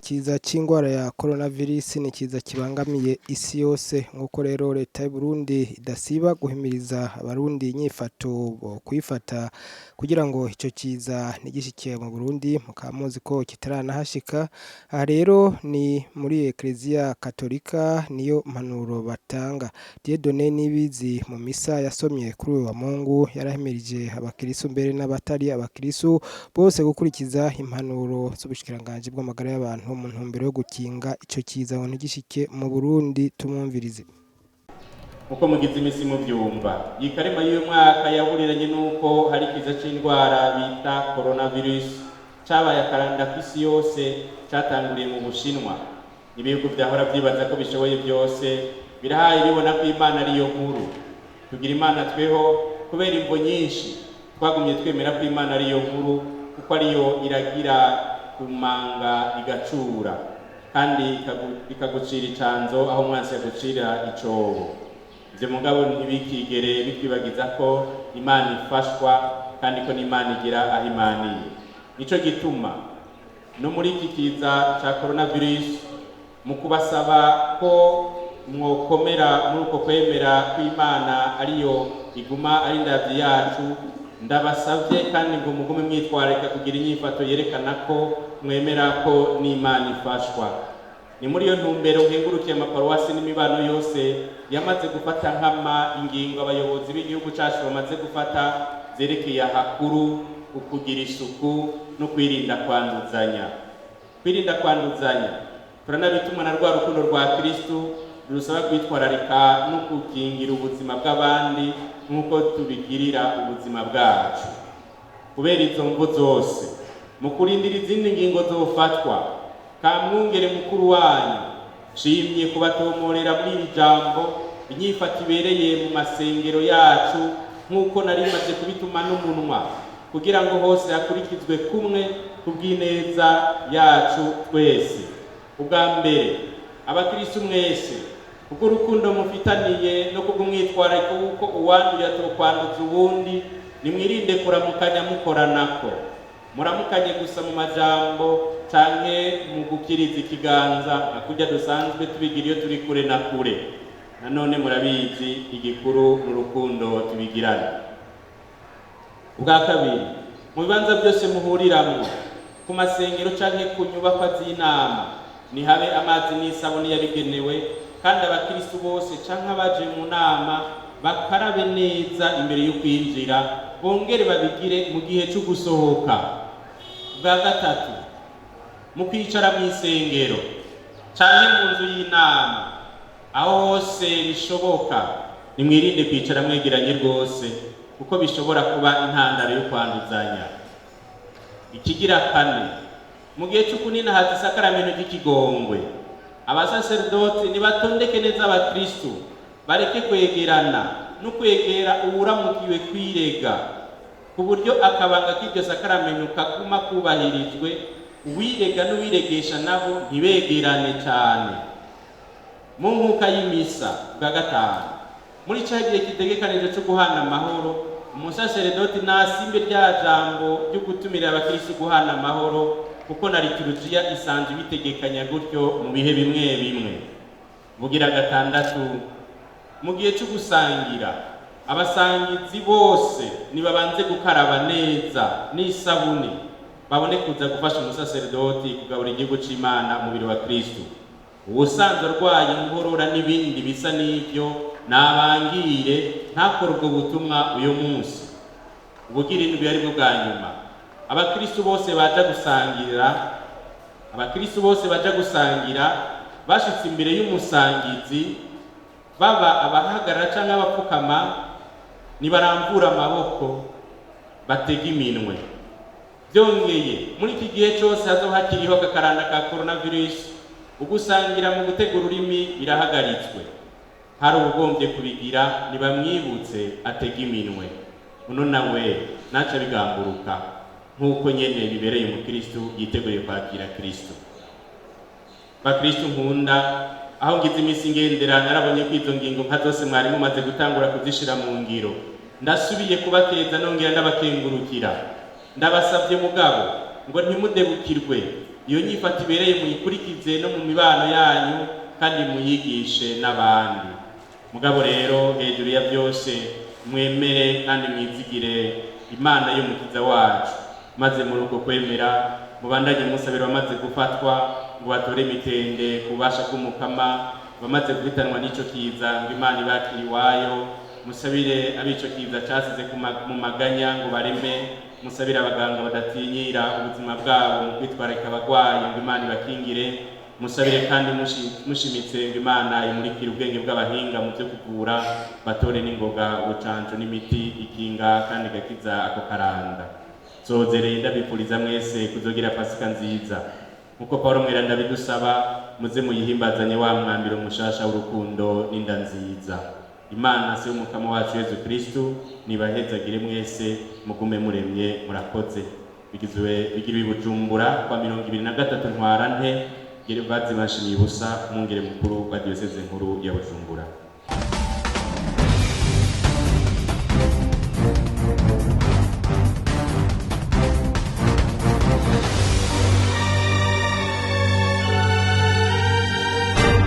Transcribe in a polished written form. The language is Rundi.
Ikiza c'ingwara ya coronavirus ni ikiza kibangamiye isi yose, nkuko rero leta y'Uburundi idasiba guhimiriza abarundi inyifato bokwifata kugira ngo ico kiza ntigishike mu Burundi, mukaba muzi ko kitaranahashika. Aha rero ni muri Ekereziya Katolika niyo mpanuro batanga. Dieudonné Niyibizi mu misa yasomye kuri uyu wa Mungu yarahimirije abakirisu mbere n'abatari abakirisu bose gukurikiza impanuro z'ubushikiranganji bw'amagara y'abantu mu ntumbero yo gukinga ico kiza ngo ntigishike mu Burundi. Tumwumvirize. Uko mugize imisi muvyumva, iyi karema y'uyu mwaka yahuriranye n'uko hari ikiza c'indwara bita coronavirus cabaye akaranda kw'isi yose, catanguriye mu Bushinwa. Ibihugu vyahora vyibaza ko bishoboye vyose birahaye bibona ko Imana ariyo nkuru. Tugira Imana tweho, kubera imvo nyinshi twagumye twemera ko Imana ariyo nkuru, kuko ariyo iragira ku manga igacura kandi ikagucira icanzo aho umwansi yagucira icobo. Ivyo mugabo ntibikigere bitwibagiza ko Imana ifashwa kandi ko n'Imana igira aho imaniye. Nico gituma no muri iki kiza ca coronavirus, mu kubasaba ko mwokomera muri uko kwemera kw'Imana ariyo iguma ari indavyi yacu, ndabasavye kandi ngo mugume mwitwararika kugira inyifato yerekana ko mwemera ko n'Imana ifashwa. Ni muri iyo ntumbero nkengurukiye amaparuwasi n'imibano yose yamaze gufata nkama ingingo abayobozi b'igihugu cacu bamaze gufata zerekeye ahakuru ukugira isuku no kwirinda kwanduzanya. Kwirinda kwanduzanya turanabitumwa na rwa rukundo rwa Kristu rurusaba kwitwararika no gukingira ubuzima bw'abandi nk'uko tubigirira ubuzima bwacu. Kubera izo mvo zose, mu kurindira izindi ngingo zofatwa, kamwungere mukuru wanyu nshimye kubatomorera muri iri jambo inyifato ibereye mu masengero yacu, nk'uko nari maze kubituma n'umunwa, kugira ngo hose hakurikizwe kumwe kubw'ineza yacu twese. Ubwa mbere, abakristu mwese, kubw'urukundo mufitaniye no kubw'umwitwarariko w'uko uwanduye atokwanduza uwundi, nimwirinde kuramukanya mukoranako. Muramukanye gusa mu majambo canke mu gukiriza ikiganza nka kurya dusanzwe tubigira iyo turi kure na kure. Nanone murabizi, igikuru ni urukundo tubigirana. Ubwa kabiri, mu bibanza byose muhuriramwo, ku masengero canke ku nyubakwa z'inama, nihabe amazi n'isabuni yabigenewe, kandi abakristu bose canke abaje mu nama bakarabe neza imbere yo kwinjira, bongere babigire mu gihe cyo gusohoka. Ubwa gatatu, mu kwicara mu isengero canke mu nzu y'inama, aho hose bishoboka, nimwirinde kwicara mwegeranye rwose, kuko bishobora kuba intandaro yo kwanduzanya. Ikigira kane, mu gihe c'ukuninahaza isakaramento ry'ikigongwe, abasaserdoti nibatondeke neza abakristu, bareke kwegerana no kwegera uwuramukiwe kwirega, ku buryo akabanga k'iryo sakaramento kaguma kubahirijwe. Uwirega n'uwiregesha nabo ntibegerane cane. Mu nkuka y'imisa, bwa gatanu, muri ca gihe kitegekanije co guhana amahoro, umusaseredoti nasimbe rya jambo ryo gutumira abakristu guhana amahoro, kuko na liturujiya isanzwe ibitegekanya gutyo mu bihe bimwe bimwe. Bugira gatandatu, mu gihe cyo gusangira, abasangizi bose nibabanze gukaraba neza n'isabuni, babone kuza gufasha umusaseredoti kugabura igihugu c'Imana, umubiri wa Kristu. Uwusanzwe arwaye inkorora n'ibindi bisa n'ivyo nabangire, ntakore ubwo butumwa uyu munsi. Ubugira indwi, aribwo bwa nyuma, abakristu bose baja gusangira, abakristu bose baja gusangira bashitse imbere y'umusangizi, baba abahagarara canke abapfukama, nibaramvura amaboko batega iminwe. Byongeye, muri iki gihe cose hazoba hakiriho akakaranda ka coronavirus, ugusangira mu gutega ururimi birahagaritswe. Hari uwugombye kubigira, nibamwibutse atega iminwe. Uno nawe naca bigamburuka, nk'uko nyene bibereye umukristu yiteguriye kwakira Kristu. Bakristu nkunda, aho ngize iminsi ngendera narabonye ko izo ngingo nka zose mwari mumaze gutangura kuzishira mu ngiro. Ndasubiye kubakeza nongera ndabakengurukira. Ndabasabye mugabo ngo ntimudebukirwe. Iyo nyifato ibereye muyikurikize no mu mibano yanyu kandi muyigishe n'abandi. Mugabo rero hejuru ya byose mwemere kandi mwizigire Imana y'Umukiza wacu, maze muri uko kwemera mubandanye musabira abamaze gufatwa ngo batore mitende ku bubasha bw'Umukama, abamaze guhitanwa n'ico kiza ngo Imana ibakire iwayo, musabire ab'ico kiza casize mu maganya ngo bareme, musabire abaganga badatinyira ubuzima bwabo mu kwitwararika abagwayi ngo Imana ibakingire, musabire kandi mushimitse ngo Imana imurikire ubwenge bw'abahinga mu byo kuvura, batore n'ingoga urucanco n'imiti ikinga kandi igakiza ako karanda. Nsozereye ndabifuriza mwese kuzogira Pasika nziza. Nkuko Paulo Mweranda abidusaba, muze muyihimbazanye wa mwambiro mushasha w'urukundo n'inda nziza. Imana se w'Umukama wacu Yezu Kristu nibahezagire mwese, mugume muremye. Murakoze. Bigizwe bigiriwe i Bujumbura kwa 23 Ntwarante, Gervaze Banshimiye Ubusa, umwungere mukuru wa Diyoseze nkuru ya Bujumbura.